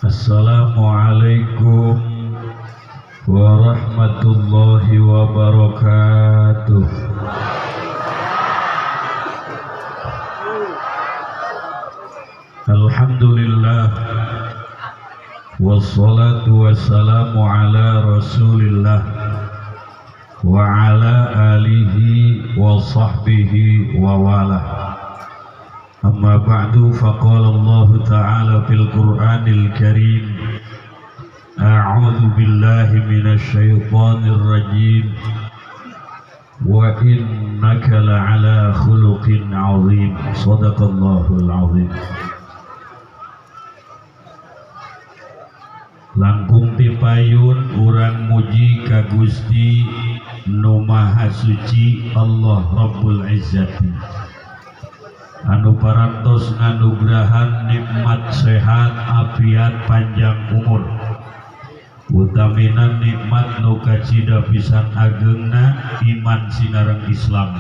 Assalamualaikum warahmatullahi wabarakatuh. Alhamdulillah wassalatu wassalamu ala rasulillah wa ala alihi wa sahbihi wa wala. Amma ba'du, faqala Allah ta'ala fil Qur'anil Karim, a'udzu billahi minasy syaithanir rajim, wa innaka la'ala khuluqin 'azim. Shadaqallahul 'azim. Langkung ti payun urang muji ka Gusti nu Maha Suci Allah Rabbul Izzati, anu parantos nganugrahan nikmat sehat afiat panjang umur, utamina nikmat nu kacida pisan ageungna iman sinareng Islam.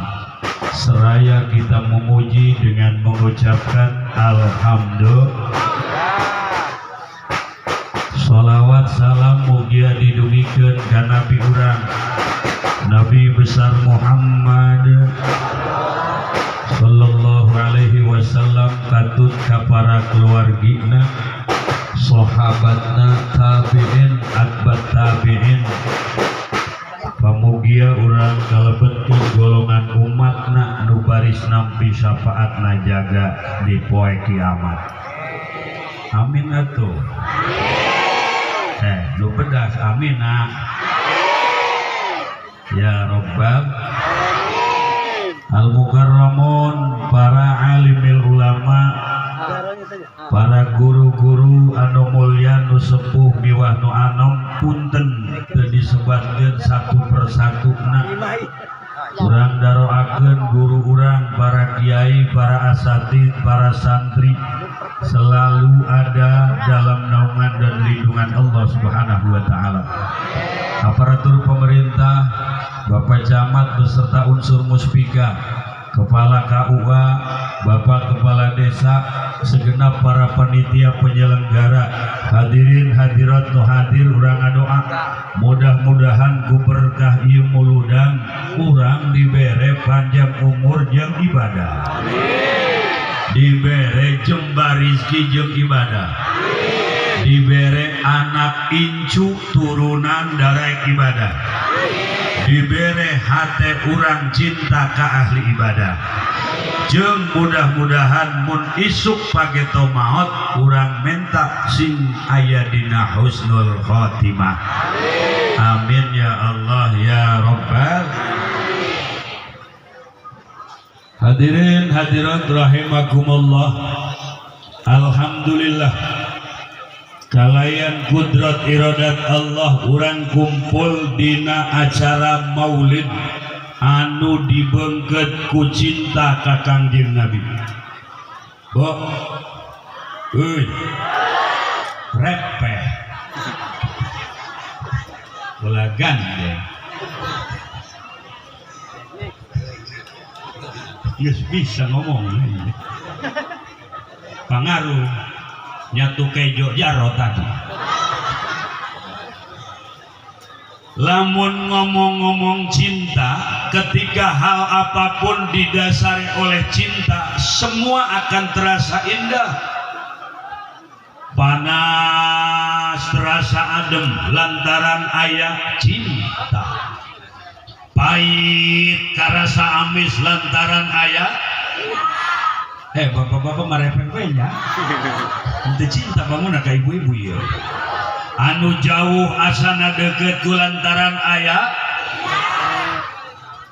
Seraya kita memuji dengan mengucapkan alhamdulillah. Salawat salam mugia didugikeun ka nabi urang, Nabi besar Muhammad sallallahu alaihi wasallam, katut ka para keluargina, sahabatna, tabi'in, atbat tabi'in. Pamugia urang kalebetkeun golongan umatna nu baris nampi syafaatna jaga di poe kiamat. Amin atuh. Nu bedas amin ah. Ya Rabbal al mukarramun, para alimil ulama, para guru-guru anu mulya nu sepuh miwah nu anom, punten teu disebatkeun satu persatu na. Urang daroakeun guru urang, para kiai, para asatid, para santri selalu ada dalam naungan dan lindungan Allah Subhanahu wa taala. Aparatur pemerintah, Bapak Camat beserta unsur muspika, Kepala KUA, Bapak Kepala Desa, segenap para panitia penyelenggara, hadirin hadirat nu hadir, urang ngadoa mudah-mudahan ku berkah ieu muludan urang dibere panjang umur jeung ibadah. Dibere jembar rizki jeung ibadah. Dibere anak incu turunan darek ibadah. Dibere hate urang cinta ka ahli ibadah. Jeung mudah-mudahan mun isuk pageto maot urang menta sing aya dina husnul khotimah. Amin ya Allah ya Rabbal. Hadirin hadirat rahimakumullah. Alhamdulillah kalayan kudrat iradat Allah urang kumpul dina acara maulid anu dibengket ku cinta ka Kangjeng Nabi. Bo, euy, repeh, ulah gandeng. Geus bisa ngomong. Pangaruh nyatu kejo jaro tadi. Lamun ngomong-ngomong cinta, ketika hal apapun didasari oleh cinta, semua akan terasa indah. Panas terasa adem lantaran aya cinta. Pahit karasa amis lantaran aya. Bapak-bapak marepeng nya. Henteu cinta bangun ka ibu-ibu ieu. Anu jauh asana deket ku lantaran aya.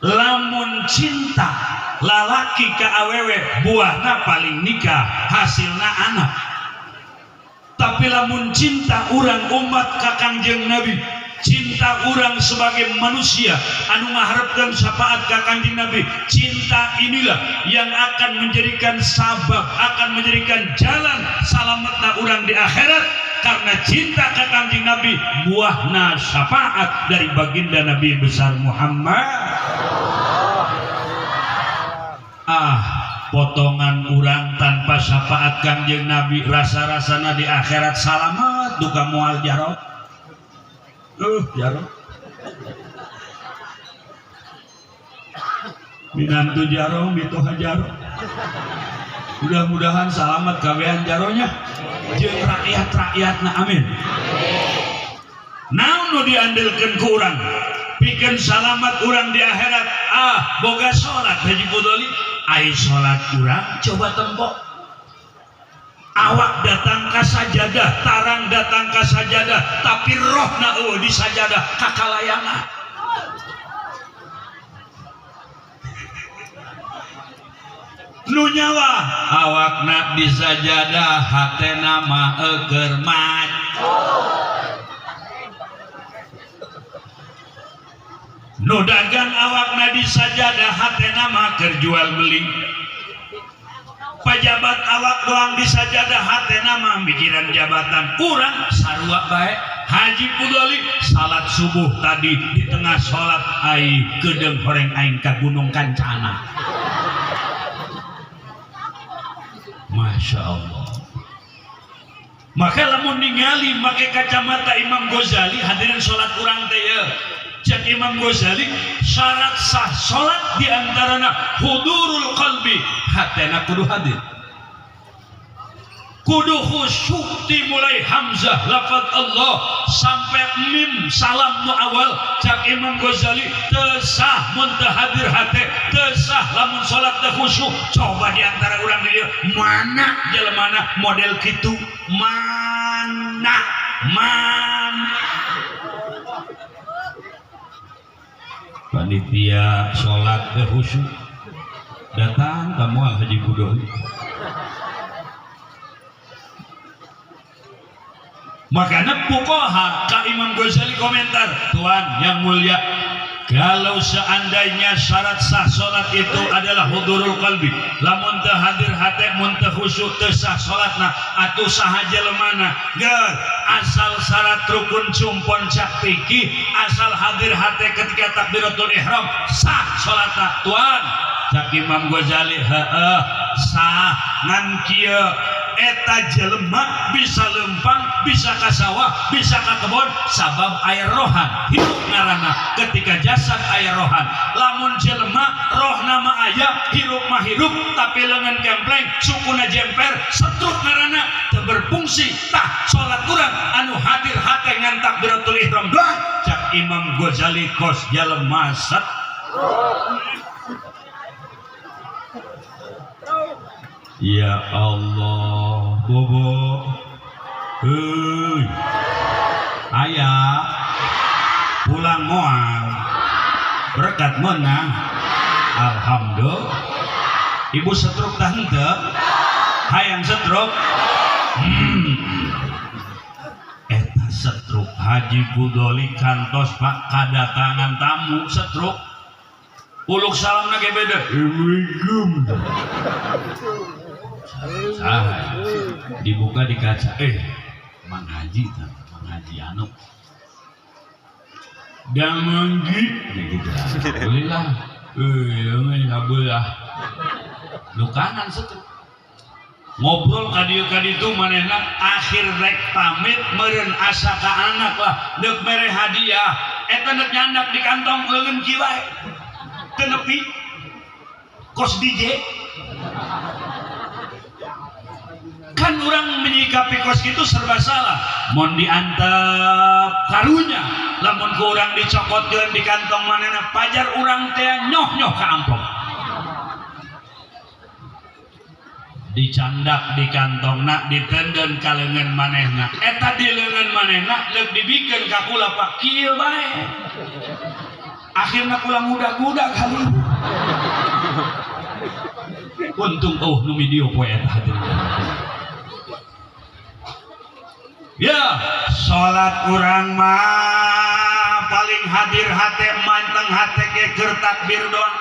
Lamun cinta lalaki ka awewe buahna paling nikah, hasilna anak. Tapi lamun cinta urang umat ka Kangjeng Nabi, cinta urang sebagai manusia anu ngaharepkeun syafaat ka Kangjeng Nabi, cinta inilah yang akan menjadikan sabab, akan menjadikan jalan salametna urang di akhirat. Karena cinta ke Kanjeng Nabi buahna syafaat dari baginda Nabi besar Muhammad. Ah, potongan urang tanpa syafaat Kanjeng Nabi rasa-rasana di akhirat salamet duka moal jarot. Jarot. Minantu jaro, mitoha jaro. Mudah-mudahan selamat kabehan jaronya jeung rakyat-rakyatna, amin. Naon nu diandelkeun ku urang pikeun salamat urang di akhirat? Ah, boga salat Haji Fudoli, ai salat urang coba tempo. Awak datang ka sajadah, tarang datang ka sajadah, tapi rohna eueuh di sajadah kakalayangan. Nu nyawa awakna di sajadah, hatena mah eueur maco. Nu dagang awakna di sajadah, hatena mah keur jual beli. Pajabat awak doang di sajadah, hatena mah mikiran jabatan. Urang sarua bae. Haji Fudoli salat subuh tadi di tengah salat ai kedeung horeng aing ka Gunung Kancana. Masya Allah. Maka lamun ningali make kacamata Imam Ghazali hadirin salat urang teh ye. Cek Imam Ghazali syarat sah salat diantarana hudurul qalbi, hatena kudu hadir. Kudu khusyuk dimulai hamzah lafaz Allah sampai mim salam nu awal. Cak Imam Ghazali teu sah mun teu hadir hate, teu sah lamun salat teu khusyuk. Coba di antara urang di dieu mana jelemana model kitu? Mana? Mana? Panitia salat teu khusyuk datang ka moal Haji Fudoli. Makanya fuqaha ka Imam Ghazali komentar, Tuan yang mulia, kalau seandainya syarat sah salat itu adalah hudurul qalbi, lamun teu hadir hate mun teu khusyuk teu sah salatna, atuh saha jelemana? Geus asal syarat rukun cumpon cak fikih, asal hadir hate ketika takbiratul ihram sah salatna. Tuan, cak Imam Ghazali, heeh sah ngan kieu eta jelema bisa lempang, bisa ka sawah, bisa ka kebon, sabab air rohan hirup ngaranna ketika jasad air rohan. Lamun jelema rohna mah aya, hirup mah hirup, tapi leungeun kempleng, sukuna jemper, setruk ngaranna teu berfungsi. Tah salat urang anu hadir hate ngan takbiratul ihram doang. Cak Imam Ghazali kos jelema set. Ya Allah, bobo, heuy, ayah, pulang moal, berkat menang, alhamdulillah. Ibu setruk tah henteu? Hayang setruk? Eta setruk Haji Fudoli kantos pak kadatangan tamu setruk. Uluk salamna ge beda. Assalamualaikum. Saha dibuka di kaca, Mang Haji tah, Mang Haji anu damanggi gitu. Alhamdulillah. Alhamdulillah. Nu kanan setruk. Ngobrol ka dieu ka ditu manehna akhir rek pamit meureun asa ka anak lah deuk mere hadiah. Eta neuk nyandak di kantong leungeun kieu bae. Teu nepi kos DJ. Kan orang menyikapi kos itu serba salah. Mun diantep karunya, lamun ku urang dicokotkeun di kantong manehna pajar urang teh nyoh-nyoh ka amplop. Dicandak di kantongna, ditenden ka leungeun manehna. Eta di leungeun manehna leuk dibikeun ka kula pak kieu bae. Akhirna kula ngudag-ngudag kali. Untung oh nu video poe eta hadirin. Ya, salat urang mah paling hadir hate manteng hate ge keur takbir doang.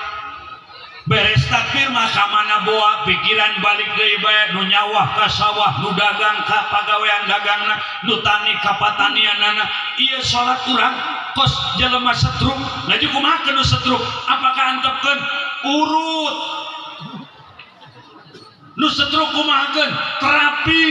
Beres takbir mah ka mana boa pikiran balik deui bae nu nyawah ka sawah, nu dagang ka pagawean dagangna, nu tani ka patanianana. Ieu salat urang kos jelema setruk, laju kumaha nu setruk? Apakah antepkeun? Urut. Nu setruk kumahakeun? Terapi.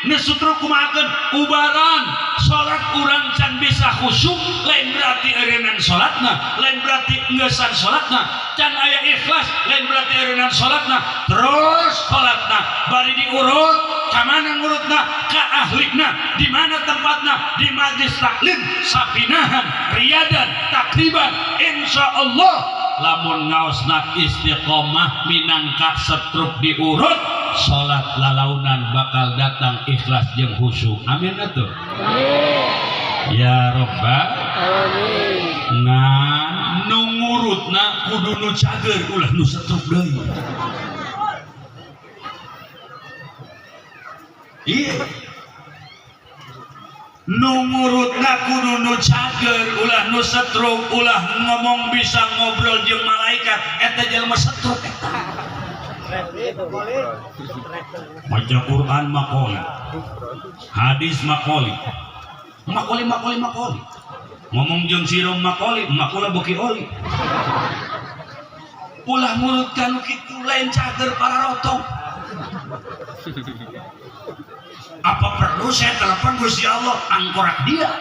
Nu setruk kumahakeun? Ubaran. Salat urang can bisa khusyuk, lain berarti eureunnan salatna, lain berarti ngeusan salatna, can aya ikhlas, lain berarti eureunnan salatna. Terus salatna bari diurut, ka mana ngurutna? Ka ahlina. Di mana tempatna? Di majlis taklim, sapinahan, riadan, takriban. Insyaallah lamun ngaosna istiqomah minangka setruk diurut, salat lalaunan bakal datang ikhlas jeung khusyuk. Amin atuh. Ya Rabbal alamin. Nah, nu ngurutna kudu nu cager, ulah nu setruk deui. Iya. Nu ngurutna kudu nu cager, ulah nu setruk, ulah ngomong bisa ngobrol jeung malaikat, eta jelema setruk eta. Maca Quran makoli, hadis makoli, makoli makoli makoli, ngomong jeung sirom makoli, makula beuki oli. Ulah ngurut kanu kitu, lain cager para rotong. Apa perlu saya telepon Gusti Allah? Angkorak dia.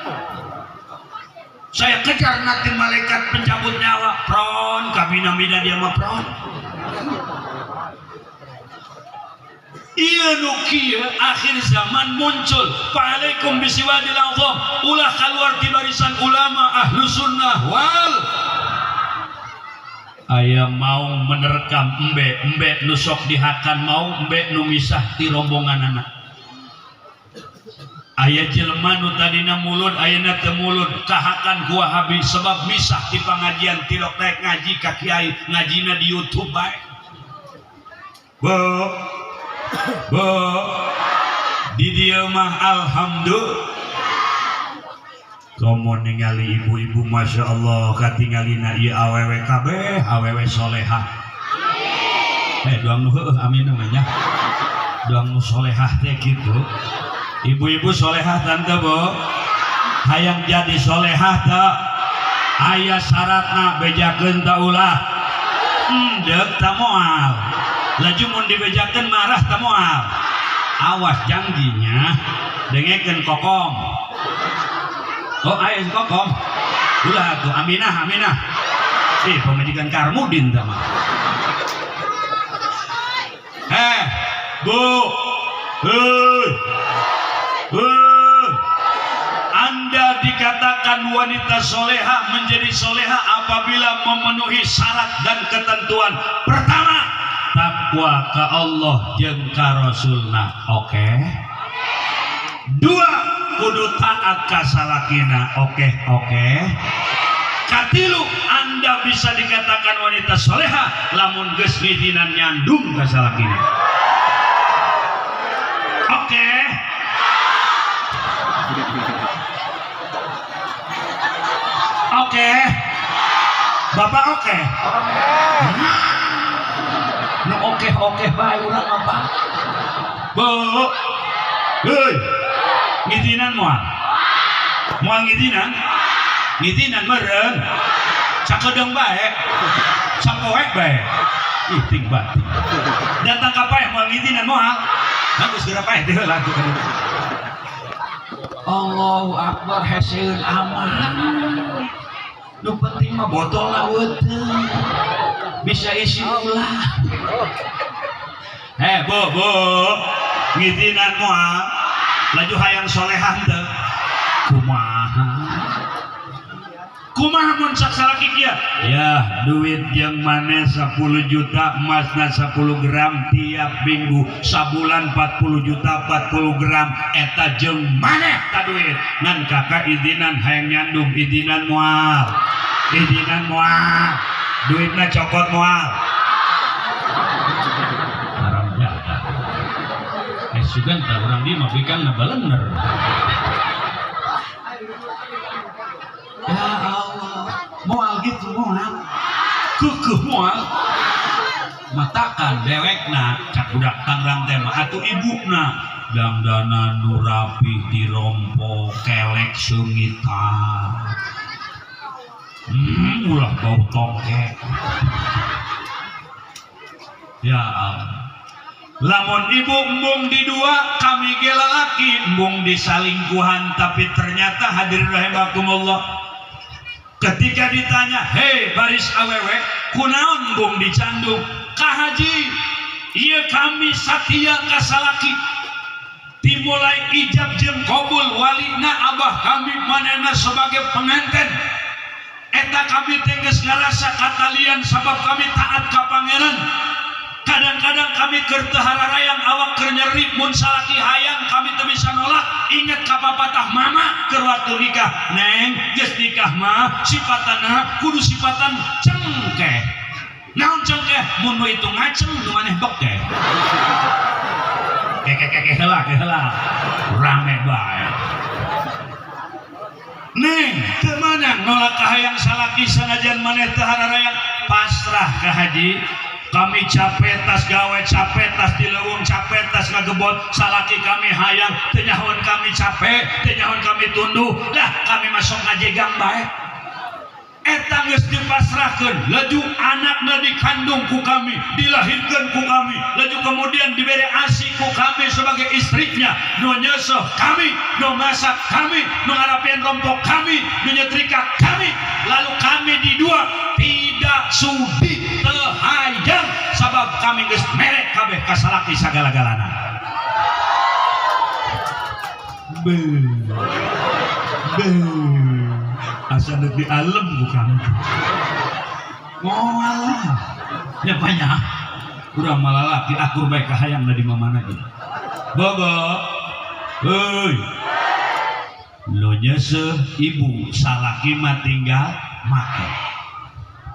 Saya kejar nanti malaikat pencabut nyawa, pron kabina-bina dia mah pron. Iya nu kieu akhir zaman muncul. Fa'alaikum bisiwadil azam. Ulah keluar di barisan ulama ahlu sunnah wal. Aya mau menerkam embe, embe nu sok dihakan mau embe nu misah ti rombongan anak. Aya jelema nu tadina mulud ayeuna teu mulud kahakan ku Wahabi sebab misah di pangajian tilok naik ngaji ka kiai ngajina di YouTube bae. Bu, bu, di dieu mah alhamdulillah. Komo ningali ibu-ibu masya Allah katingalina ieu awewe kabeh awewe solehah. Doang nu heueuh amin namanya. Doang nu solehah teh kitu. Ibu-ibu solehah tante bu, hayang jadi solehah teh aya syaratna bejakeun ta ulah, deuk ta moal, laju mun dibejakeun marah ta moal, awas janjinya dengekeun kokom. Oh aya kokom, ulah atuh aminah aminah, pamajikan Karmudin tah mah. Bu, heuh. Anda dikatakan wanita soleha menjadi soleha apabila memenuhi syarat dan ketentuan. Pertama, takwa ka Allah jeung ka Rasulna. Oke. Dua, kudu taat ka salakina. Oke, oke. Katilu, Anda bisa dikatakan wanita soleha lamun geus ngidinan nyandung ka salakina. Oke. Oke, bapak oke. Nu oke oke bae urang apa? Bu, heuy, ngidinan moal? Moal ngidinan? Ngidinan meureun? Sakedeung bae, sapoe bae. Ih, ting batin. Datang ka paeh moal ngidinan moal? Bagus geura paeh teh heula tuh. Allahu Akbar heseun aman. Nu penting mah botol laweuteung. Bisa isi ulah. Bu, bu, ngidinan moal? Laju hayang solehah teu? Kumaha? Kumaha mun sak salaki kieu? Ya, duit jeung maneh 10 juta, emasna 10 gram tiap minggu, sabulan 40 juta 40 gram eta jeung maneh ta duit. Ngan kakak izinan hayang nyandung, izinan moal. Izinan moal. Duitna cokot moal. Haram jadah. Sugan tah urang dieu mah bikang ngabalener. Ya Allah, moal gitu moal, kekeh moal. Matakan dewekna cak budak Tangerang teh mah atuh ibuna dangdanan nu rapih dirompo kelek seungitan. Ulah bau tongke. Ya Allah. Lamun ibu embung di dua, kami ge lalaki embung disalingkuhan, tapi ternyata hadirin rahimakumullah, ketika ditanya, "Hei baris awewe, kunaon embung dicandung?" "Ka haji, ieu kami satia ka salaki. Dimulai ijab jeung qabul walina abah kami manehna sebagai pengantin. Eta kami teh geus ngarasa katalian sabab kami taat ka pangeran. Kadang-kadang kami keur teu hararayang, awak keur nyeri, mun salaki hayang kami teu bisa nolak. Inget ka papatah mama keur waktu nikah, 'Neng, geus nikah mah sifatana kudu sifatan cengkeh.' Naon cengkeh? Mun nu itu ngaceng, nu maneh bekeh. Keke keke heula ke heula rame bae. Neng, teu meunang nolak kahayang salaki sanajan maneh teu hararayang. Pasrah ka haji. Kami capek tas gawe, capek tas di leuweung, capek tas ngagebot, salaki kami hayang, teu nyahoan kami capek, teu nyahoan kami tunduh lah, kami masuk ngajegang bae.' Eta geus dipasrahkeun, laju anakna dikandung ku kami, dilahirkeun ku kami, laju kemudian diberi asi ku kami sebagai istrinya. Nu nyeuseuh kami, nu masak kami, nu ngarapian rompok kami, nu nyetrika kami. Lalu kami di dua tidak sudi, teu hayang, sabab kami geus mere kabeh ka salaki sagala-galana." Be be asa deuk di alem ku kami. Moal nya banyak urang malalaki akur bae kahayang di mamana ge. Bogo heuy, nu nyeuseuh ibu, salaki mah tinggal make.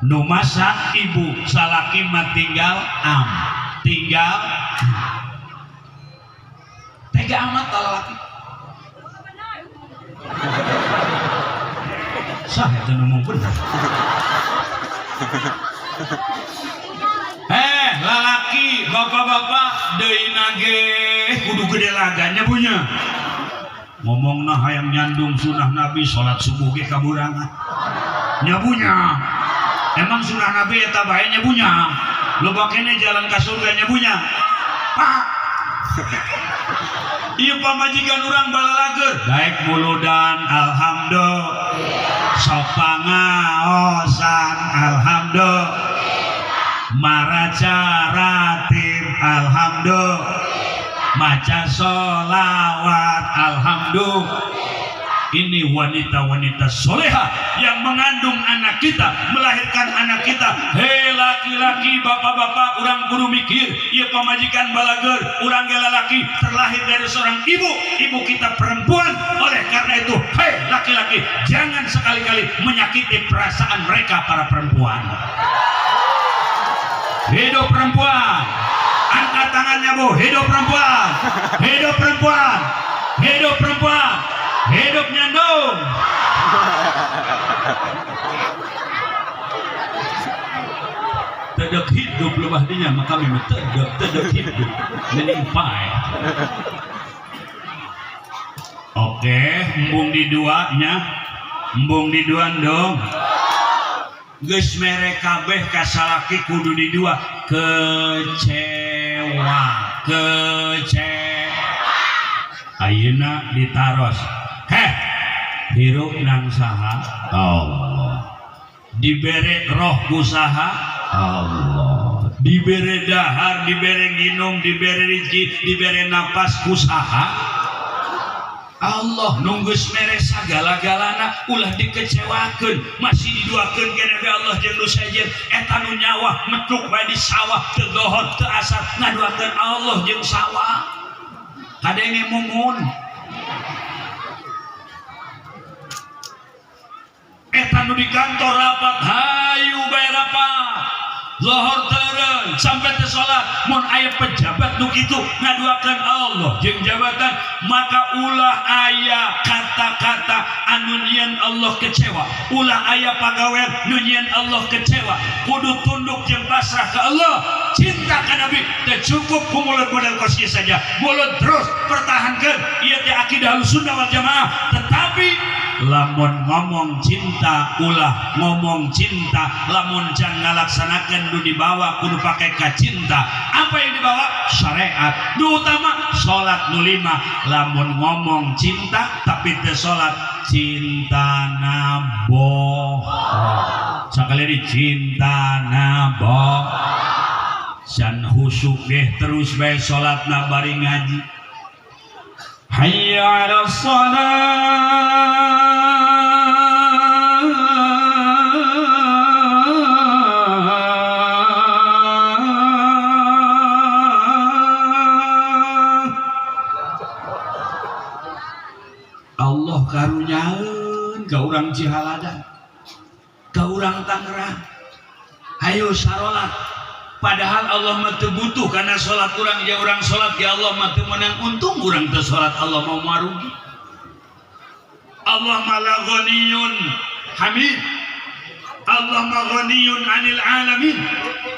Nu masak ibu, salaki mah tinggal am, tinggal tega amat lalaki. Sah eta ngomong bener. Lalaki, bapak-bapak deui ge kudu gede laganya punya. Ngomongna hayang nyandung sunah Nabi, salat subuh ge kaburangan. Nyabunya. Emang sunah Nabi eta bae nyabunya. Loba kene jalan ka surga nyabunya. Pak. Ieu pamajikan urang balalager. Daek muludan alhamdulillah. Sok pangaosan alhamdulillah. Maraca ratib alhamdulillah. Maca sholawat alhamdulillah. Ini wanita-wanita soleha yang mengandung anak kita, melahirkan anak kita. Hei laki-laki, bapak-bapak, urang kudu mikir, ieu pamajikan balager, urang ge lalaki terlahir dari seorang ibu, ibu kita perempuan. Oleh karena itu, hei laki-laki, jangan sekali-kali menyakiti perasaan mereka para perempuan. Hidup perempuan. Angkat tangannya bu, hidup perempuan, hidup perempuan, hidup perempuan, hidup nyandung. Tedek hidup lebah dinya maka kami tedek tedek hidup mening pae. Oke, embung di duanya, embung di dua dong. Geus mere kabeh ka salaki kudu di dua, kecewa, kecewa. Ayeuna ditaros. Heh, hirup nang saha? Allah. Dibere roh ku saha? Allah. Dibere dahar, dibere nginum, dibere rezeki, dibere napas ku saha? Allah. Nunggus mere sagala-galana ulah dikecewakeun, masih diduakeun keneh be Allah jeung nu sejen. Eta nu nyawa metruk bae di sawah teu gohor teu asar ngaduakeun Allah jeung sawah kadenge mumun. Eta nu di kantor rapat, hayu bae rapat. Lohor teureun sampai teu salat. Mun aya pejabat nu kitu ngaduakeun Allah jeung jabatan, maka ulah aya kata-kata anu nyieun Allah kecewa, ulah aya pagawean nu nyieun Allah kecewa. Kudu tunduk jeung pasrah ke Allah. Cinta ka Nabi teu cukup ku mulut model kos saja, mulut terus pertahankan ieu teh akidah Ahlussunnah wal Jamaah. Tetapi lamun ngomong cinta, ulah ngomong cinta lamun can ngalaksanakeun. Nu dibawa kudu pake kacinta. Apa yang dibawa? Syariat. Nu utama salat nu lima. Lamun ngomong cinta tapi teu salat, cinta bohong. Sakali di cinta bohong. Can khusyuk deh, terus bae salatna bari ngaji. Hayya 'alas shalah. Allah karunyaeun ka urang Cihaladan, ka urang Tangerang, hayo sarolat. Padahal Allah mah teu butuh karena salat urang. Ya urang salat ya Allah mah teu meunang untung, urang teu salat Allah mau marugi. Allah mah la ghaniyun hamid, Allah mah ghaniyun anil alamin,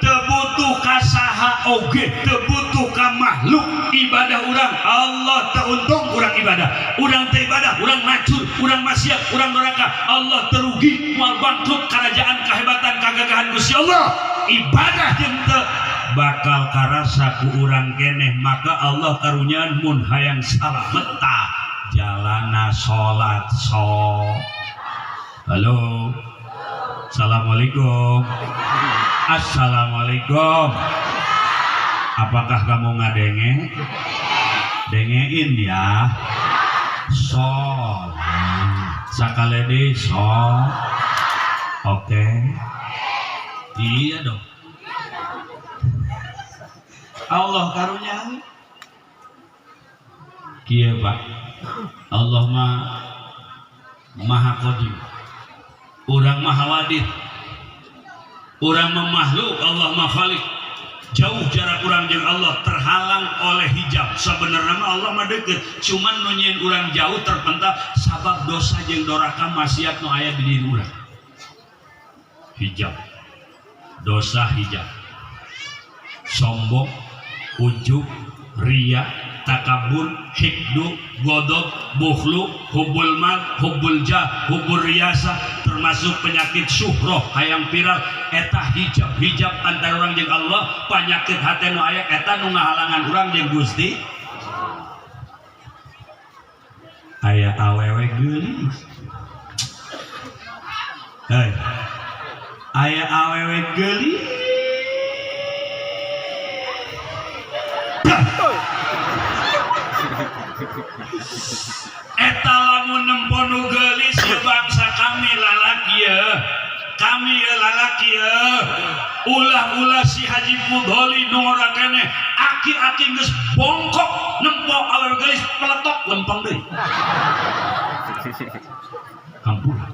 teu butuh ka saha oge, teu butuh ka makhluk ibadah urang. Allah teu untung urang ibadah, urang teu ibadah urang macur, urang maksiat, urang doraka, Allah terugi, moal bangkrut kerajaan, kehebatan, kagagahan Gusti Allah. Ibadah jeung teu bakal karasa ku urang keneh. Maka Allah karunyaan, mun hayang salamet tah jalana salat. So halo, assalamualaikum. Assalamualaikum. Apakah kamu ngadenge? Dengein ya. Sholat. Sakali di so. Oke. Iya dong. Allah karunya. Kieu, Pak. Allah mah maha qadim. Urang mah hawadith. Urang mah makhluk, Allah mah khalik. Jauh jarak urang jeung Allah, terhalang oleh hijab. Sebenarnya mah Allah mah deket, cuman nu nyieun urang jauh terpental sabab dosa jeung doraka maksiat nu aya di diri urang. Hijab. Dosa hijab. Sombong, ujub, ria, takabur, hikdu, godob, bukhlu, hubul mal, hubul jah, hubul riasa, termasuk penyakit syuhroh, hayang viral, eta hijab-hijab antara urang jeung Allah, penyakit hati nu aya eta nu ngahalangan urang jeung Gusti. Aya awewe geulis. Hei. Aya awewe geulis. Eta lamun nempo nu geulis ye bangsa kami lalaki ye. Kami ye lalaki ye. Ulah-ulah si Haji Mudholi nu ora keneh aki-aki geus bongkok nempo awewe geulis peletok lempeng deui. Hampura.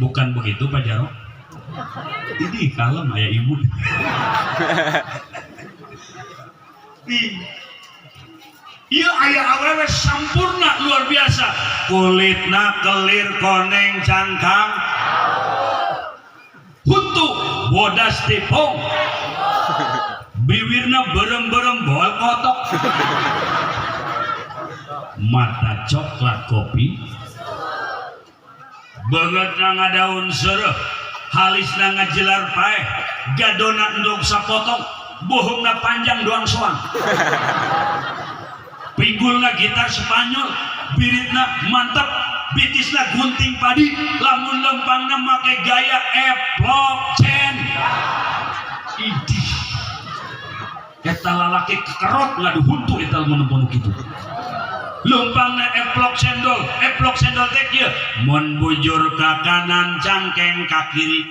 Bukan begitu Pak Jarot? Ini kalem aya ibu. Iya aya awewe sampurna luar biasa, kulitna kelir koneng cangkang huntu bodas tipung, biwirna berem-berem bol kotok, mata coklat kopi, beungeutna ngadaun seureuh, halisna ngajelar paeh, gadona endog sapotong, bohongna panjang doang soang, pinggulna gitar Spanyol, biritna mantep, bitisna gunting padi, lamun lempangna make gaya eplok cen. Idih, eta lalaki kekerot ngadu huntu eta lamun nempo nu kitu. Lempangna eplok sendol teh kieu, mun bujur ka kanan cangkeng ka kiri,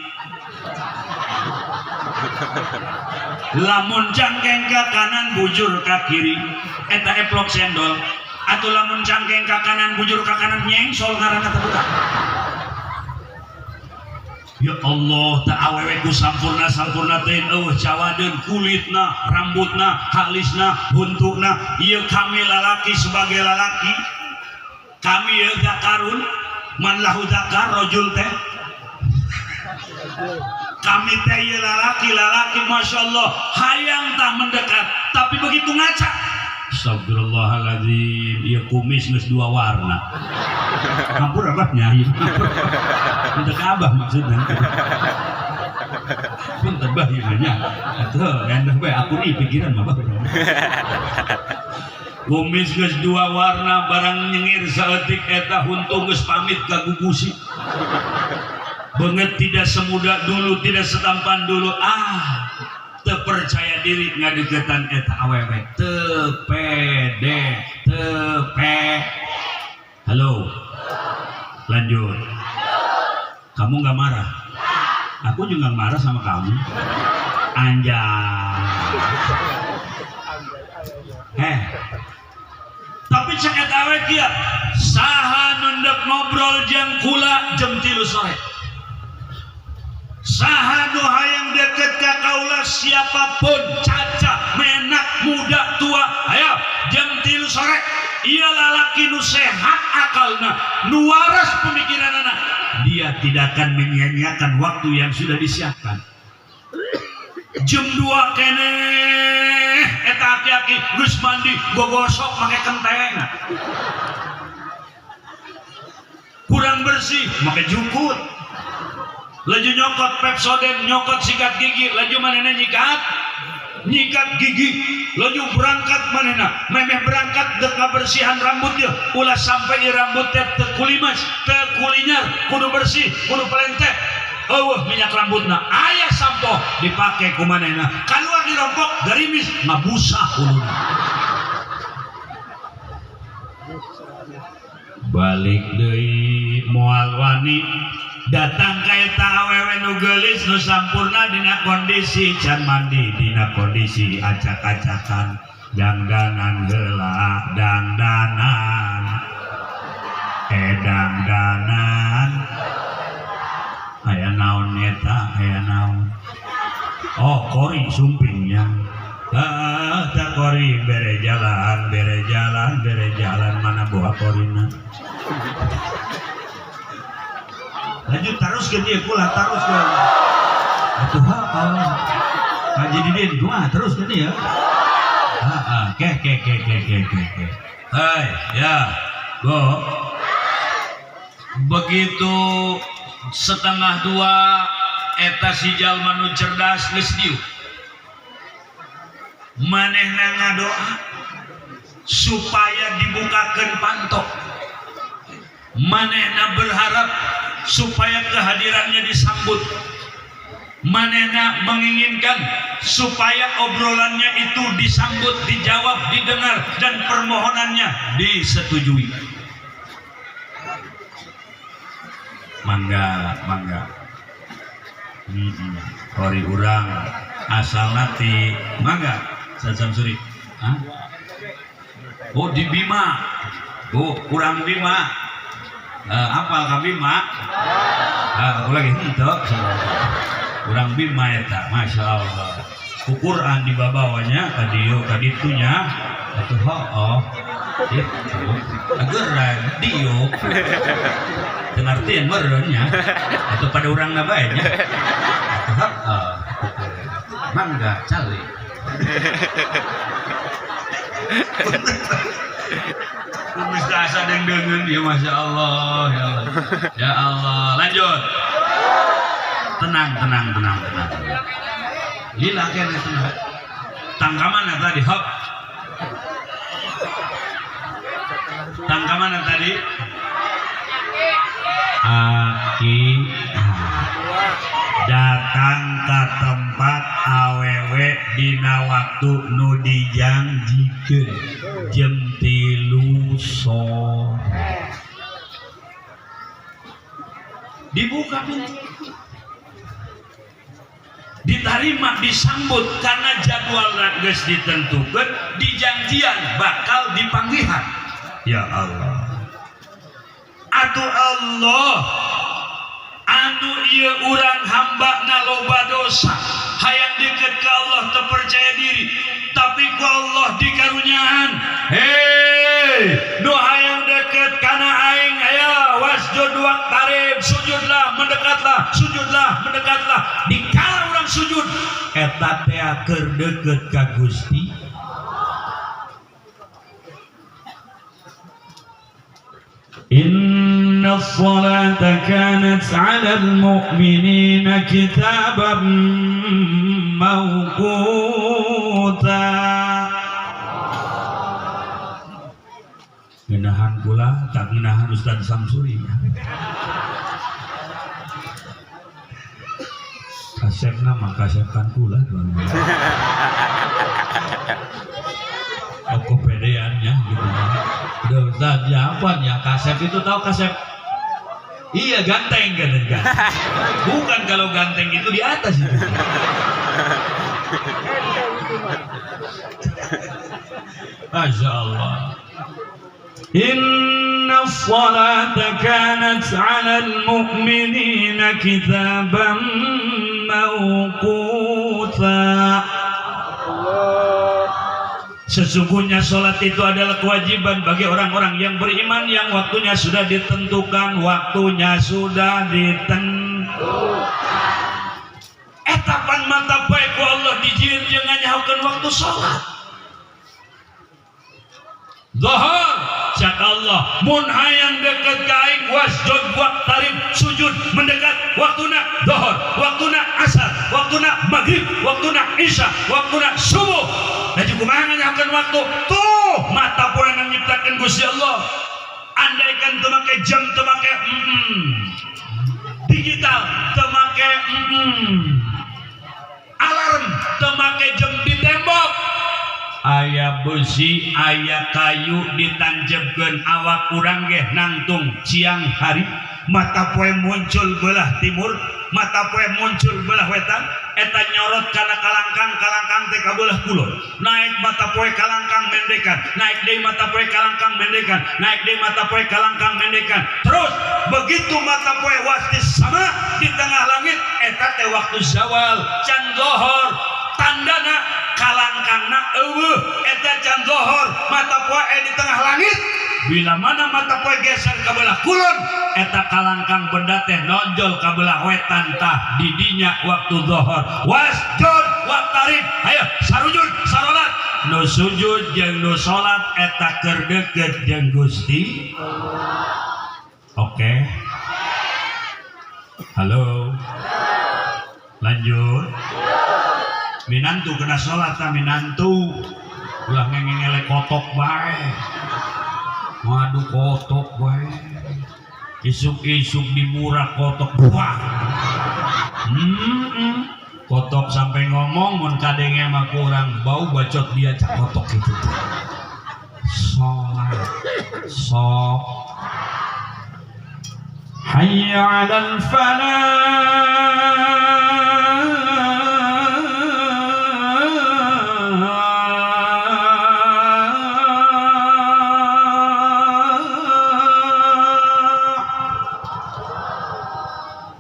lamun cangkeng ka kanan bujur ka kiri, eta eplok sendol. Atau lamun cangkeng ka kanan bujur ka kanan nyengsol ngaranna teh budak. Ya Allah, tak awewe ku sampurna sampurna teh eueuh cawadeun kulitna, rambutna, halisna, huntuna. Ieu kami lalaki sebagai lalaki, kami ieu zakarun man lahu zakar rajul teh. Kami teh ieu lalaki lalaki, masya Allah, hayang tak mendekat, tapi begitu ngaca, astagfirullahaladzim, ieu kumis geus dua warna. Ampun abahnya, ieu untuk abah maksudnya. Punten bah ieu nya. Atuh endah bae aku nih pikiran mah bah. Kumis geus dua warna, barang nyengir saeutik eta huntu geus pamit ka gugusi. Beungeut tidak semuda dulu, tidak setampan dulu. Ah, teu percaya diri ngadeukeutan eta awewe. Teu pede, teu pe. Halo. Lanjut. Kamu nggak marah? Aku juga nggak marah sama kamu. Anjay. Eh. Tapi cek eta awewe kieu, saha nu ndek ngobrol jeung kula jam 3 sore? Saha nu hayang deket ka kaula siapapun, caca, menak, muda, tua, ayo jam 3 sore. Ia lalaki nu sehat akalna, nu waras pemikiranana. Dia tidak akan menyia-nyiakan waktu yang sudah disiapkan. Jam 2 keneh eta aki-aki geus mandi, gogosok make kenteng. Kurang bersih make jukut. Laju nyokot Pepsodent, nyokot sikat gigi, laju manehna nyikat nyikat gigi, laju berangkat manehna, memeh berangkat dek ngabersihan rambut dia, ulah sampai rambut teh teu kulimas, teu kulinyar, kudu bersih, kudu pelenteh. Eueuh minyak rambutna, aya sampo dipake ku manehna, kaluar dirompok garimis ngabusa huluna. Balik deui moal wani datang ka eta awewe nu geulis nu sampurna dina kondisi can mandi, dina kondisi acak-acakan, dangdanan heula, dangdanan, dangdanan. Aya naon eta, aya naon? Oh, kori sumpingnya. Ah, tak kori bere jalan, bere jalan, bere jalan, mana buah korina? Lanjut terus ke dia, kula terus ke. Atuh ha, kalau Haji Didin, gua terus ke dia. Ha, ha, ke ke ke ke ke ke ke. Hai, ya, go. Begitu 1:30 eta si jalma nu cerdas geus diuk. Manehna ngadoa supaya dibukakeun panto. Manehna berharap supaya kehadirannya disambut. Manehna menginginkan supaya obrolannya itu disambut, dijawab, didengar, dan permohonannya disetujui. Mangga, mangga. Kori urang asal nanti mangga Samsuri. Hah? Oh di Bima. Oh kurang Bima. Apal ka Bima? Aku lagi henteu. Urang Bima eta, Masya Allah. Ku Quran dibabawanya ka dieu ka ditunya. Atuh hooh. Itu ageran diuk. Teu ngartieun meureun nya. Atuh pada urangna bae nya. Atuh hooh. Mangga calik. Kumis asa deng-dengeun ya, Masya Allah, ya Allah. Ya Allah, lanjut. Tenang, tenang, tenang, tenang. Lila kene tenang. Tangka mana tadi? Hop. Tangka mana tadi? Aki datang ke tempat awewe dina waktu nu dijanjikeun jam 3 sore. Dibuka pintu, diterima, disambut karena jadwal geus ditentukan, dijanjian bakal dipanggihan. Ya Allah, atuh Allah, Anu ieu urang hamba na loba dosa, hayang deket ke Allah teu percaya diri, tapi ku Allah dikarunyaan. Hei, nu hayang deket kana aing, aya wasjud waqtarib, sujudlah, mendekatlah, sujudlah, mendekatlah. Dikala urang sujud eta teh keur deket ka Gusti. Inna sholata kanat 'alal mu'minina kitaban mawquta. Ngenahan kula tak ngenahan Ustaz Samsuri. Kasepna mah kasepan kula tuan. Oh, kepedeannya gitu. Udah Ustaz, ya apa ya kasep itu, tahu kasep? Iya, ganteng kan, kan. Bukan, kalau ganteng itu di atas itu. Masya Allah. Inna sholata kanat 'alal mu'minina kitaban mawquta. Sesungguhnya sholat itu adalah kewajiban bagi orang-orang yang beriman yang waktunya sudah ditentukan, waktunya sudah ditentukan. Etapan mata baik ku Allah dijieun jeung nganyahokeun waktu sholat. Zuhur, cak Allah, mun hayang deket ka aing wasjud waqtarib, sujud mendekat waktuna zuhur, waktuna asar, waktuna maghrib, waktuna isya, waktuna subuh. Laju kumaha nganyahokeun waktu? Tuh mata poe nyiptakeun Gusti Allah. Andaikan teu make jam, teu make digital, teu make alarm, teu make jam di tembok, aya besi, aya kayu ditanjebkeun awak urang ge nangtung siang hari, mata poe muncul belah timur, mata poe muncul belah wetan, eta nyorot kana kalangkang, kalangkang teh ka belah kulon, naik mata poe kalangkang mendekan, naik deui mata poe kalangkang mendekan, naik deui mata poe kalangkang mendekan, terus begitu mata poe wasti sama di tengah langit, eta teh waktu zawal, can lohor, tandana kalangkangna eueuh, eta can lohor, mata poe di tengah langit. Bila mana mata poe geser ke belah kulon, eta kalangkang benda teh nonjol ke belah wetan, tah didinya waktu zuhur. Wasjud waqtarib, ayo sarujud sarolat, nu sujud jeung nu salat eta keur deukeut jeung Gusti. Oke. Halo. Lanjut. Minantu kena salat ta minantu. Ulah ngengelek kotok bae. Waduh kotok bae. Isuk-isuk dimurak kotok. Wah. Kotok sampai ngomong mun kadenge mah kurang bau bacot dia cak kotok itu. Salat. Sok. Hayya 'alal falah.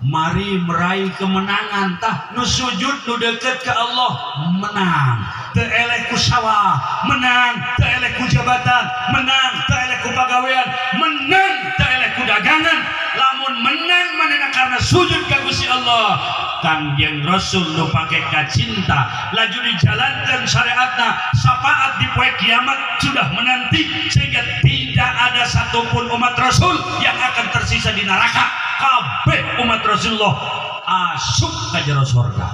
Mari meraih kemenangan tah nu sujud nu deket ke Allah menang, teu eleh ku sawah menang, teu eleh ku jabatan menang, teu eleh ku pagawean menang, teu eleh ku dagangan. Lamun menang manehna karena sujud ka Gusti Allah. Kangjeng Rasul nu pake kacinta laju dijalankan syariatna, syafaat di poe kiamat sudah menanti, sehingga tidak ada satupun umat Rasul yang akan tersisa di neraka. Kabeh umat Rasulullah asup ka jero surga.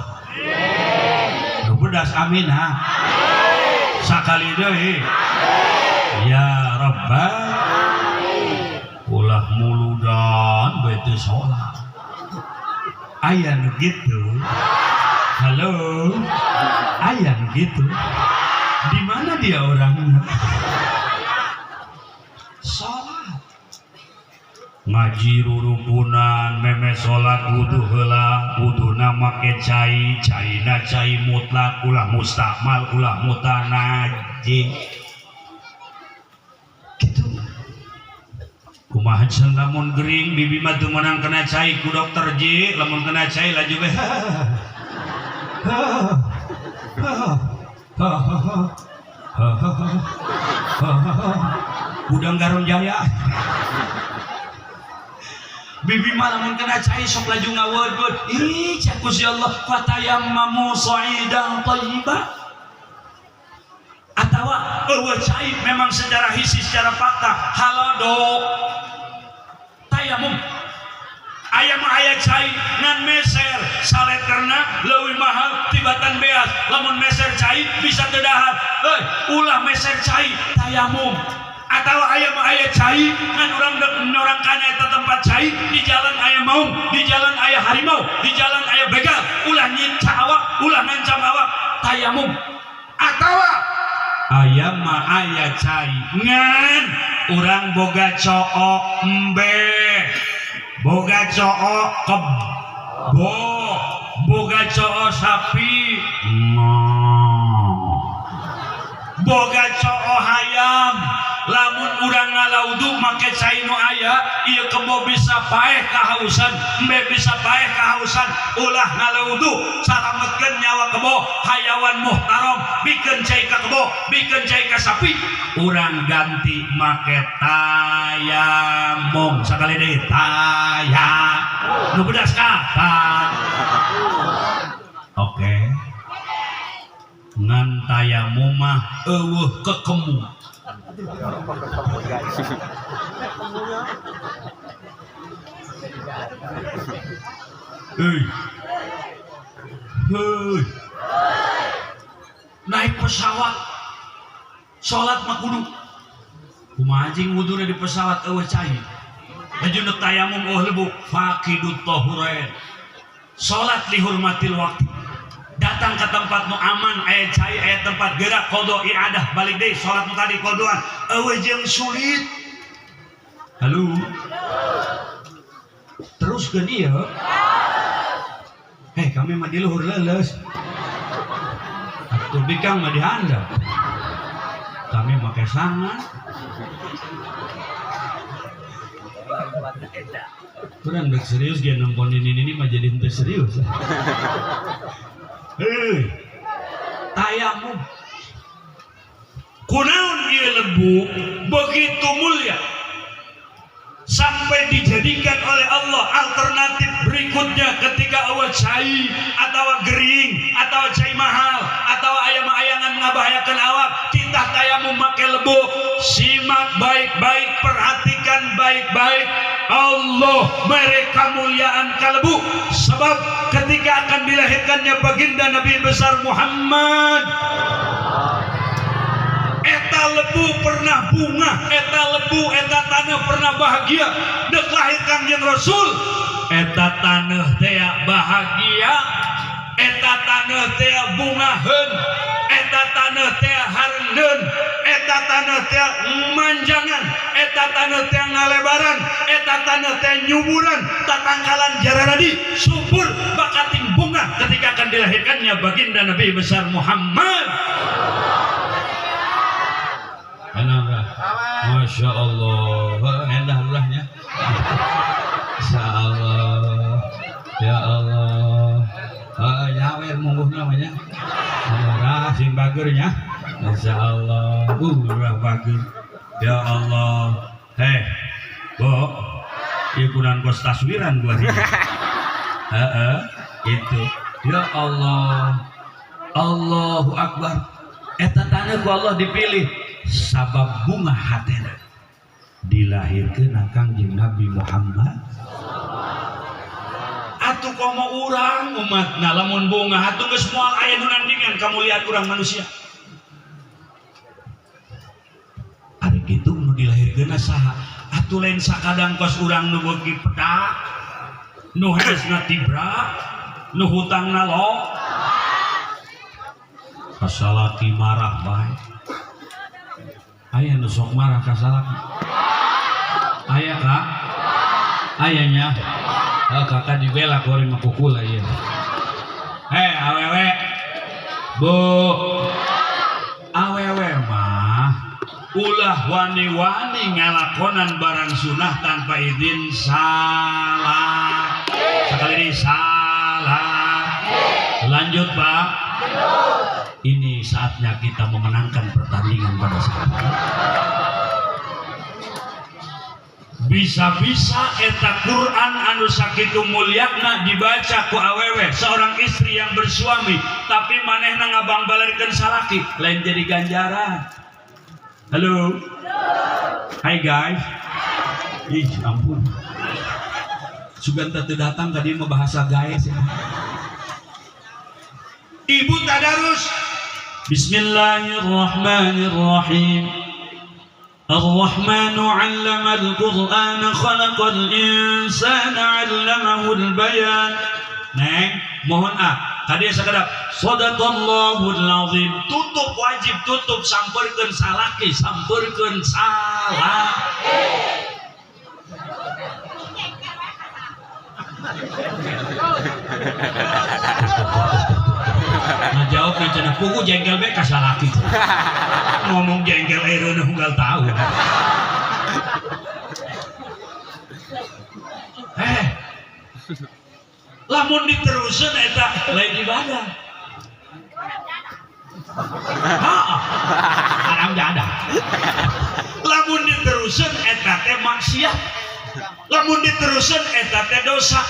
Nu pedas amin ha. Sakali deui. Ya Rabbal ulah muludan bae teu salat. Aya nu kitu. Halo. Aya nu kitu. Di mana dia orangnya? Salat. Ngaji rurukunan, meme salat wudu heula, wuduna make cai, caina cai mutlak, ulah mustakmal, ulah mutanaji. Gitu. Kumaha cenah lamun gering bibi mah teu meunang kena cai ku dokter J, lamun kena cai laju we. Gudang Garum Jaya. Bibi mah lamun kena cai sok laju ngawedwed. Ih, cek ku si Allah fatayammamu sha'idan thayyiba. Atawa eueuh cai memang secara hisi secara fakta halodo tayamum. Aya mah aya cai ngan meser saleterna leuwih mahal tibatan beas. Lamun meser cai bisa teu dahar. Euy, ulah meser cai tayamum. Atawa aya mah aya cai ngan urang deuk norang kana eta tempat cai di jalan aya maung, di jalan aya harimau, di jalan aya begal, ulah nyiksa awak, ulah ngancam awak, tayamum. Atawa aya mah aya cai ngan urang boga coo embe, boga coo kebo, boga coo sapi, boga coo hayam. Lamun urang ngalaudu make cai nu aya, ieu kebo bisa paeh kahausan, embe bisa paeh kahausan. Ulah ngalaudu, salametkeun nyawa kebo, hayawan muhtarom, bikeun cai ka kebo, bikeun cai ka sapi. Urang ganti make tayamum. Sakali deui taya. Nu bedas ka? Oke. Ngan tayamum mah eueuh kekemu. Hei. Hei. Naik pesawat salat mah kudu. Kumaha anjing wuduna di pesawat eueuh cai. Laju neuk tayamum eueuh lebuk faqidut tahurain. Salat lihurmatil waqti. Datang ke tempat nu aman, aya cai, aya tempat gerak, qada i'adah, balik deui salat nu tadi qodoan. Eueuh jeung sulit. Halo. Terus ke dia. Hei, kami mah di luhur leuleus. Atuh bikang mah di handap. Kami make sangan. Kurang dek serius ge nempon ini mah jadi henteu serius. Hei, tayamum. Kunaon ieu lebu begitu mulia sampai dijadikan oleh Allah alternatif berikutnya ketika awak cai atau gering atau cai mahal atau ayam ayangan ngabahayakeun awak, kita tayamum make lebu. Simak baik-baik, perhatikan baik-baik. Allah mere kamuliaan kalebu sebab ketika akan dilahirkannya baginda Nabi besar Muhammad, eta lebu pernah bunga, eta lebu eta tanah pernah bahagia. Dek lahir Kangjeng Rasul, eta tanah teh bahagia, eta tanah teh bungaheun, eta tanah teh hareundeun, eta tanah teh manjangan, eta tanah teh ngalebaran, eta tanah teh nyuburan, tatangkalan jararadi subur bakating bunga ketika akan dilahirkannya baginda Nabi besar Muhammad. Masya Allah, endah lurahnya. Masya Allah, ya Allah. Nyawer mungguh namanya. Lurah sing bagernya. Masya Allah, lurah bager. Ya Allah. Heh, Bo, ieu kunan kos taswiran gua ini. Heeh, itu. Ya Allah, Allahu Akbar. Eta tanah ku Allah dipilih sabab bunga hatena dilahirkeun Kangjeng Nabi Muhammad. Atuh komo urang umatna lamun bunga atuh geus moal aya nu nandingan kamuliaan urang manusia. Ari kitu nu dilahirkeun saha? Atuh lain sakadang kos urang nu beuki pedak, nu hesna tibra, nu hutangna lo. Kasalaki marah bae. Aya nu sok marah ka salaki. Aya kak? Ayanya? Oh, kakak dibela kuring mah kukula ieu. Hei awewe. Bu. Awewe mah Ulah wani-wani ngalakonan barang sunah tanpa izin salah. Sekali ini salah. Lanjut Pak. Ini saatnya kita memenangkan pertandingan pada saat ini. Bisa-bisa eta Quran anu sakitu mulyana dibaca ku awewe seorang istri yang bersuami tapi manehna ngabangbalerkeun salaki lain jadi ganjaran. Halo. Hai guys. Ih, ampun. Sugan teu datang ka dieu mah bahasa guys ya. Ibu tadarus. Bismillahirrahmanirrahim. الرحمن علم القرآن خلق الإنسان علمه البيان. Neng, mohon ah, kadieu sakedap. Shadaqallahul azim. Tutup wajib tutup sampeurkeun salaki, sampeurkeun salaki. Nah jawab na cenah pugu jengkel be ka salaki. Ngomong jengkel eureun unggal tahu. Lamun diteruseun eta lain ibadah. Heeh. Haram jadah. Lamun diteruseun eta teh maksiat. Lamun diteruseun eta teh dosa.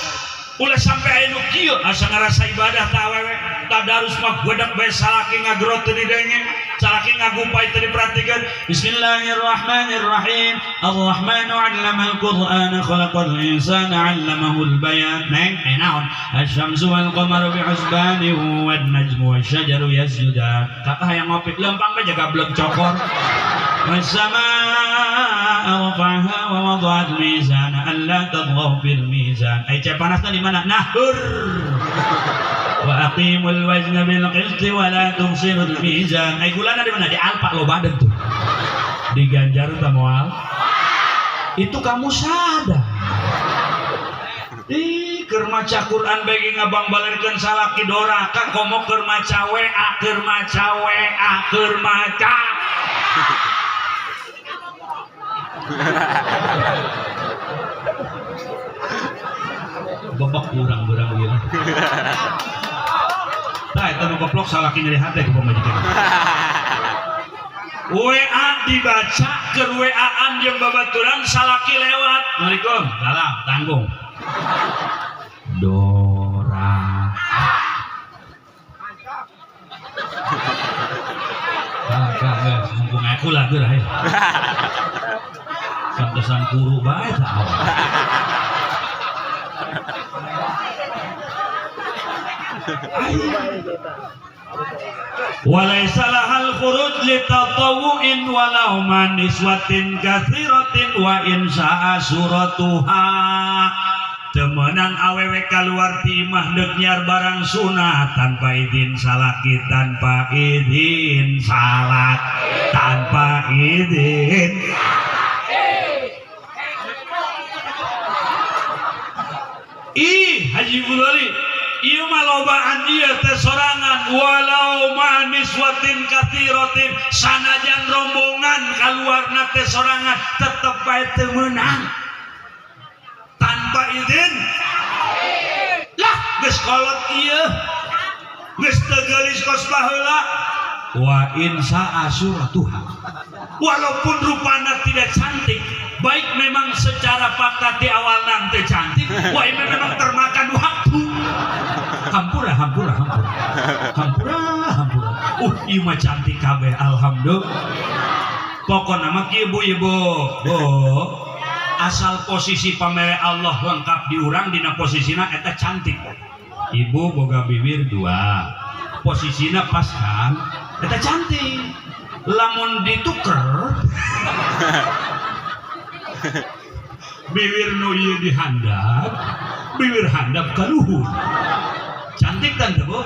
Ulah sampai aya nu kieu asa ngarasa ibadah ta awewe tadarus mah godak bae salaki ngagrot teu didenge salaki ngagupai teu diperhatikeun. Bismillahirrahmanirrahim. Ar-Rahmanu 'allamal Qur'ana khalaqal insana 'allamahul bayan. Neng eh naon? Asy-syamsu wal qamaru bi'usbani wan najmu wasyajaru yasjudan. Kakak hayang ngopi lempang bae jaga blog cokor. Was-samaa'a rafa'aha wa wada'al mizana alla tadghaw fil mizan. Ai cai panasna di mana? Nah, hur. Wa aqimul wazna bil qisti wa la tukhsirul mizan. Ai gulana di mana? Di Alpa lo badan tuh. Diganjar ta moal? Itu kamu sadar. Ih, keur maca Quran bagi ngabangbalerkeun salaki doraka komo keur maca WA, keur maca WA, keur maca. Bebek urang-urang ieu. Tah eta nu goblok salaki nyeri hate ku pamajikan. WA dibaca keur WA-an jeung babaturan salaki lewat. Assalamualaikum. Salam, tanggung. Dora. Kagak geus mumpung aku lah geura hayu. Pantesan kuru bae tah awak. Walaisa lahal khuruj li tatawwu'in walau maniswatin katsiratin wa in sa'a suratuha. Temenan awewe kaluar ti imah deuk nyiar barang sunah tanpa izin salaki, tanpa izin salat, tanpa izin. Ih, Haji Bulali, ieu mah lobaan ieu teh sorangan walau maniswatin katsiratin sanajan rombongan kaluarna teh sorangan tetep bae teu meunang. Tanpa izin. Lah, geus kolot ieu. Geus teu geulis kos baheula. Wa in sa'a suratuha. Walaupun rupana tidak cantik, baik memang secara fakta di awal nanti cantik, wah ini memang termakan waktu. Hampura, hampura, hampura, hampura, hampura. Ieu mah cantik kabeh, alhamdulillah. Pokona mah kieu Bu, ieu Bu. Bu, asal posisi pamere Allah lengkap di urang dina posisina eta cantik. Ibu boga bibir dua, posisina pas kan, eta cantik. Lamun dituker bibir nu ieu dihandap, bibir handap ka luhur. Cantik kan teh, Bu?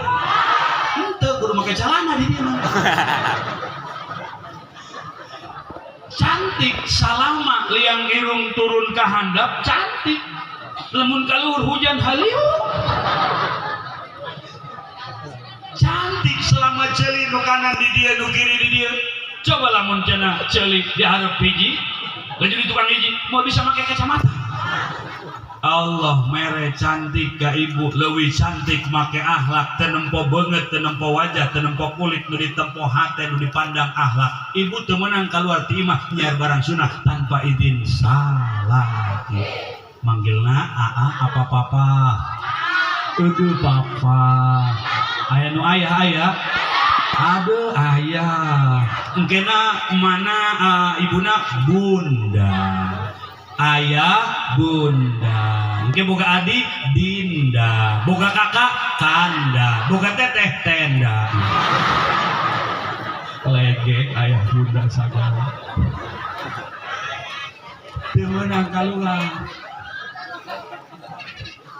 Henteu kudu make calana di dieu mah. Cantik salama liang irung turun ka handap cantik. Lamun ka luhur hujan haliu. Cantik selama ceuli nu kanan di dieu nu kiri di dieu. Coba lamun cenah ceuli dihareup hiji, jadi tukang hiji, mau bisa make kacamata. Allah mere cantik ka ibu, leuwih cantik make akhlak. Teu nempo beungeut, teu nempo wajah, teu nempo kulit, nu ditempo hate, nu dipandang akhlak. Ibu teu meunang keluar ti imah nyiar barang sunah tanpa izin salaki. Manggilna aa apa papa? Aduh, papa. Aya nu ayah? Aya? Aduh, ayah. Engkena mana ibuna? Bunda, ayah, bunda. Engke boga adik, dinda. Boga kakak, kanda. Boga teteh, tenda. Legek ayah bunda sagala. Teu meunang kaluar.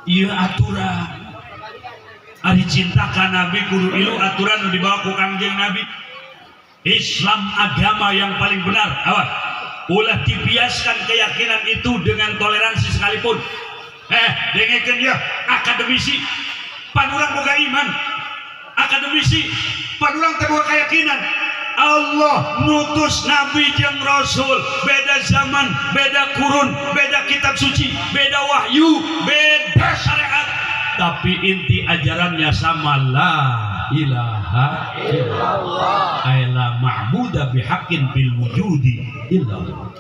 Ieu aturan. Ari cinta ka Nabi kudu ilu aturan nu dibawa ku Kangjeng Nabi. Islam agama yang paling benar. Awas, ulah dibiaskan keyakinan itu dengan toleransi sekalipun. Dengekeun ya, akademisi, pan urang boga iman. Akademisi, pan urang teh boga keyakinan. Allah nutus nabi jeung rasul, beda zaman, beda kurun, beda kitab suci, beda wahyu, beda syariat, tapi inti ajarannya sama, la ilaha illallah, ay la ma'buda bihaqqin bil wujudi illallah.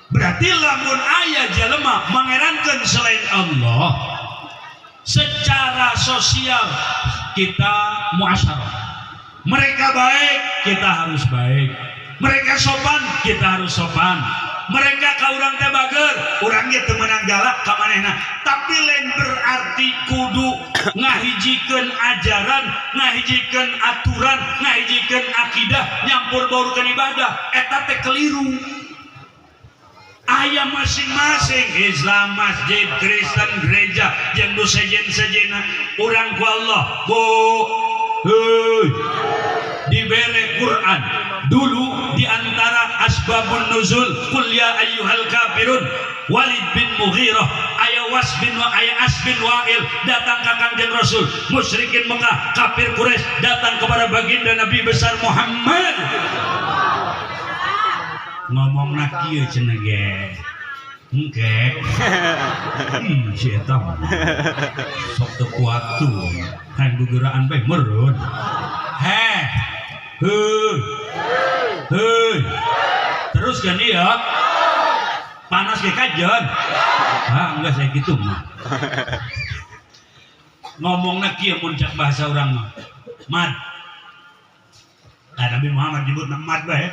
Berarti lamun aya jelema mangerankeun selain Allah, secara sosial kita muasyarah, mereka baik, kita harus baik. Mereka sopan, kita harus sopan. Mereka ka urang teh bager, urang ge teu meunang galak ka manehna, tapi lain berarti kudu ngahijikeun ajaran, ngahijikeun aturan, ngahijikeun akidah, nyampur baurkeun ibadah. Eta teh keliru. Aya masing-masing, Islam masjid, Kristen gereja, jeung nu sejen-sejena. Urang ku Allah, Bu, heuy, dibere Quran. Dulu di antara asbabun nuzul qul ya ayyuhal kafirun, Walid bin Mughirah, aya Was bin wa aya As bin Wa'il datang ke Kangjeng Rasul. Musyrikin Mekah, kafir Quraisy datang kepada baginda Nabi besar Muhammad, ngomongna kieu cenah ge, engke si eta mah sok teu kuat tuh, hayang gegeraan bae meureun. Heh, heuh, heuy, terus kan iya panas ge kajen. Ah, enggak, saya gitu mah. Ngomongna kieu, mun cak bahasa urang mah mad. Nah, Nabi Muhammad nyebut mad bae,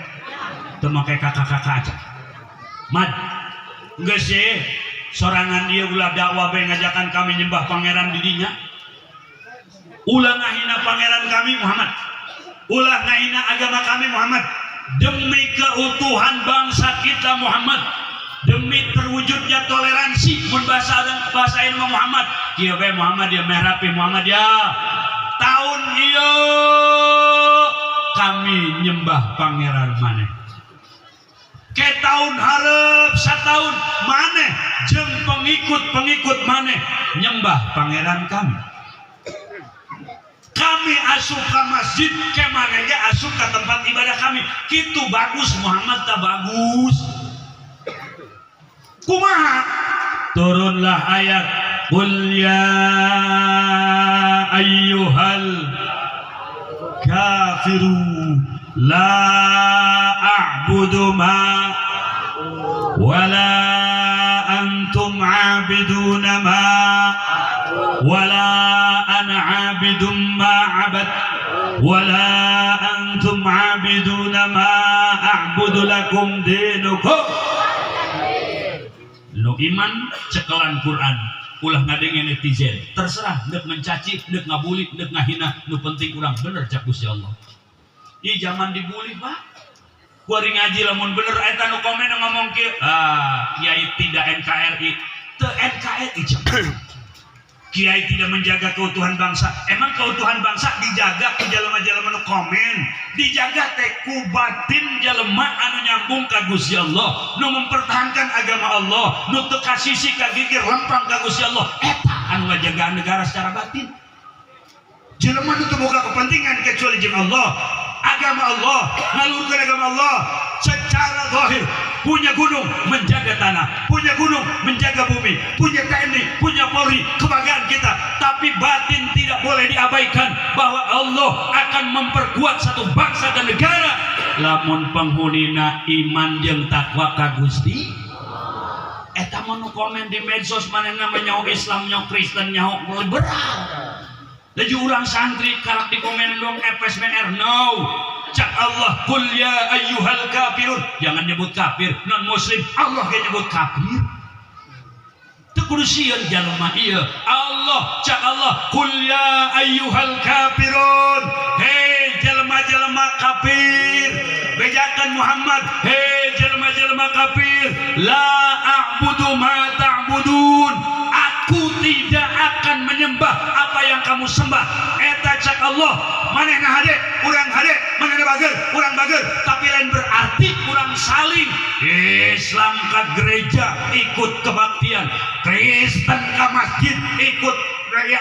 teu make kakak-kakak aja. Mad, enggak sih, sorangan dia ulah dakwah bae, ngajakan kami nyembah pangeran di dinya. Ulah ngahina pangeran kami, Muhammad. Ulah ngahina agama kami, Muhammad. Demi keutuhan bangsa kita, Muhammad, demi terwujudnya toleransi, mun bahasa bahasa ini Muhammad, kieu bae Muhammad ya, meh rapi Muhammad ya, tahun ieu kami nyembah pangeran maneh, ke tahun hareup satahun maneh jeung pengikut-pengikut maneh nyembah pangeran kami. Kami asup ke masjid, ke maneh ge asup ke tempat ibadah kami. Kitu bagus Muhammad, tak bagus? Kumaha? Turunlah ayat qul ya ayyuhal kafirun la a'budu ma wala antum 'abiduna ma wala ana 'abidum ma 'abad wala antum 'abiduna ma a'budu lakum dinukum. Nu iman cekelan Quran, ulah ngadenge netizen. Terserah ndek mencaci, ndek ngabuli, ndek ngahina, nu penting urang bener cak Gusti Allah. Ih, zaman dibully, Pak. Kuari ngaji lamun bener, eta nu komen ngomong kieu, ah, kiai tidak NKRI, teu NKRI cek. Kiai tidak menjaga keutuhan bangsa. Emang keutuhan bangsa dijaga ku jelema-jelema nu komen? Dijaga teh ku batin jelema anu nyambung ka Gusti Allah, nu mempertahankan agama Allah, nu teu kasisi ka gigir lempang ka Gusti Allah. Eta anu ngajagaan negara secara batin. Jelema nu teu boga kepentingan kecuali jeung Allah. Agama Allah, ngaluhurkeun agama Allah secara zahir. Punya gunung menjaga tanah, punya gunung menjaga bumi, punya TNI, punya Polri, kebanggaan kita. Tapi batin tidak boleh diabaikan bahwa Allah akan memperkuat satu bangsa dan negara lamun penghunina iman jeung takwa ka Gusti. Eta mah nu komen di medsos, manehna mah nyaho Islam, nyaho Kristen, nyaho liberal. Laju urang santri karak di komen dong FSBR. No, cak Allah, "Qul ya ayyuhal kafirun." Jangan nyebut kafir non muslim. Allah ge nyebut kafir. Teu kudu sieun jalma ieu. Allah, cak Allah, "Qul ya ayyuhal kafirun." Hei jelema-jelema kafir, bejakan Muhammad, hei jelema-jelema kafir, "La a'budu ma ta'budun." Aku tidak akan menyembah apa yang kamu sembah. Eta cak Allah. Manehna hade, urang hade, manehna bager, urang bager, tapi lain berarti urang saling. Islam ke gereja ikut kebaktian, Kristen ke masjid ikut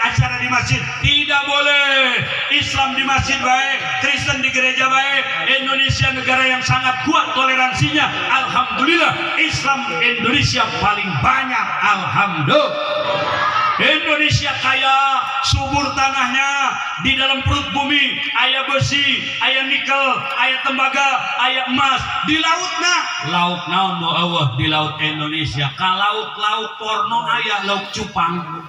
acara di masjid, tidak boleh. Islam di masjid baik, Kristen di gereja baik. Indonesia negara yang sangat kuat toleransinya. Alhamdulillah, Islam Indonesia paling banyak. Alhamdulillah. Indonesia kaya, subur tanahnya. Di dalam perut bumi aya besi, aya nikel, aya tembaga, aya emas. Di laut, nah, lauk naon nu euweuh di laut Indonesia? Ka lauk-lauk porno aya, lauk cupang.